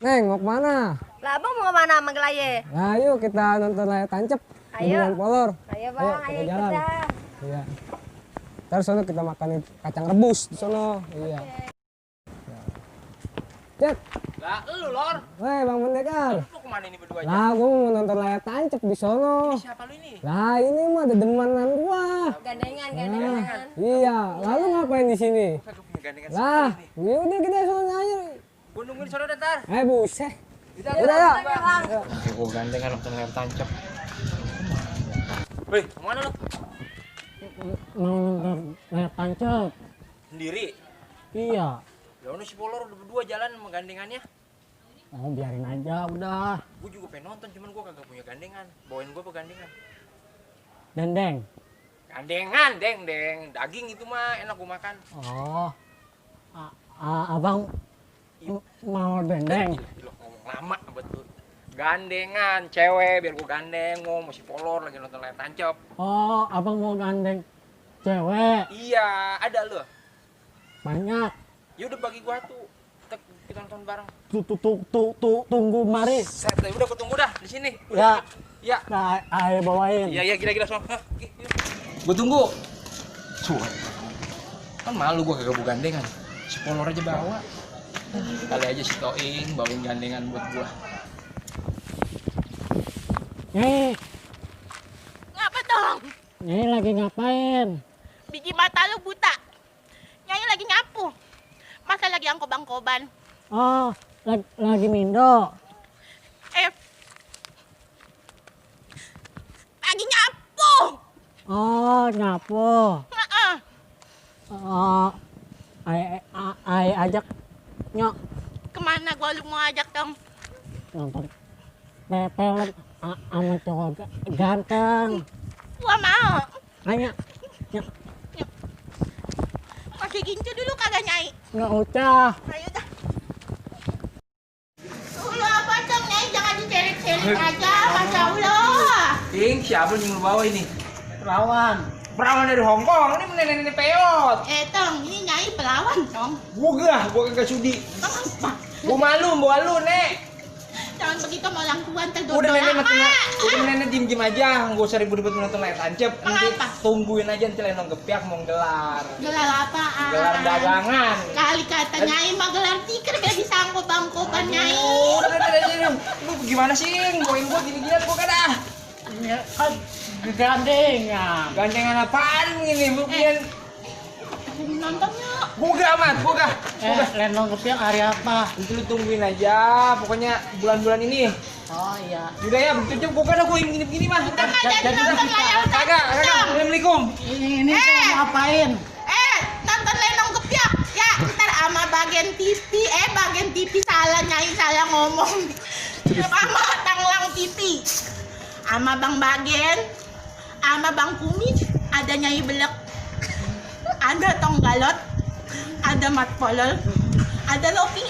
Neng, mau kemana? Lah abang mau kemana manggil aye? Nah, yuk kita nonton layar tancap. Ayo. Dengan Polor. Ayo bang, ayo kita ikut jalan. dah. Iya. Ntar sono kita makan kacang rebus di sono. Iya. Cek. Lah, lu Lor. Weh, Bang Pendekar. Lu kemana ini berdua aja? Lah, gua mau nonton layar tancap di sono. Ini siapa lu ini? Lah, ini mah dedemenan gua. Gandengan, Nah, gandengan. iya. Lalu ngapain di sini? Kagak punya gandengan Lah, sekali nih. ya udah kita sono aja. Gua nungguin sono ntar. Buset. Udah, Udah, yuk. Oke, gua gandengan nonton layar tancap. Weh, kemana lu? Mau nonton layar tancap. Sendiri? Iya. Ya udah si Polor udah berdua jalan sama gandengannya. Oh, biarin aja udah. Gua juga pengen nonton, cuman gua kagak punya gandengan. Bawain gua apa gandengan? Dendeng. Gandengan, deng. Daging itu mah enak gua makan. Oh. Abang mau dendeng. Lu ngomong lama betul. Gandengan, cewek biar gua gandeng, mau si Polor lagi nonton layar tancap. Oh, abang mau gandeng cewek. Iya, ada lu. Banyak. Ya udah bagi gua tuh. Kita nonton bareng. Tunggu mari. Set, udah gua tunggu dah di sini. Ya. Ya. Nah, ayo bawain. Iya, gila sono. Gua tunggu. Cuek. Kan malu gua kagak bawa gandengan. Si Polor aja bawa. Kali aja si Toing bawain gandengan buat gua. Ngapa dong? Nyai lagi ngapain? Biji mata lu buta. Nyai lagi nyapu. Masa lagi angkob-angkoban? Oh, lagi mindo. Lagi nyapu. Oh, nyapu. Heeh. Oh, ay ajak nyok Kemana gua lu mau ajak dong? nonton film sama cowok ganteng. Gua mau. Ayo, nyok, Masih gincu dulu kagak Nyai? nggak usah. Ayo dah. Lu apa dong Nyai? Jangan dicerit-cerit aja. Masya Allah. Ting, siapa yang lu bawa ini? Perawan. Perawan dari Hongkong, ini nenek-nenek peot. Tong, ini Nyai pelawan dong. Gua kagak sudi. Kenapa? Gua malu bawa lu, Nek. Jangan begitu sama orang tua ntar Udah dodol nenek lama. udah nenek diem aja, nggak usah ribut-ribut nonton layar tancap. Nanti Mengapa? tungguin aja nanti Lenong Gepiak mau gelar. Gelar apaan? Gelar dagangan. Kali kata Nyai mah gelar tikar biar bisa angkop-angkoban Nyai. Udah. Lu gimana sih? Bawain gua gini-gini gua kan ah. Kan gandengan. Gandengan apaan ini? Lu biar Nontonnya. gua gak. Lenong kepiak hari apa? Nanti lu tungguin aja, pokoknya bulan-bulan ini. Oh iya. Udah ya, begitu gua kan gua gini-gini mah. Kita nggak jadi nonton layar Kagak. tancap. Assalamualaikum. Ini saya mau ngapain? Nonton Lenong Gepiak. Ya, ntar sama bagian TV salah Nyai salah ngomong. Sama Tanglang TV. Sama Bang Bagen, sama Bang Kumis, ada Nyai Belek. Ada Tong Galot, ada Mat Polol, ada Loping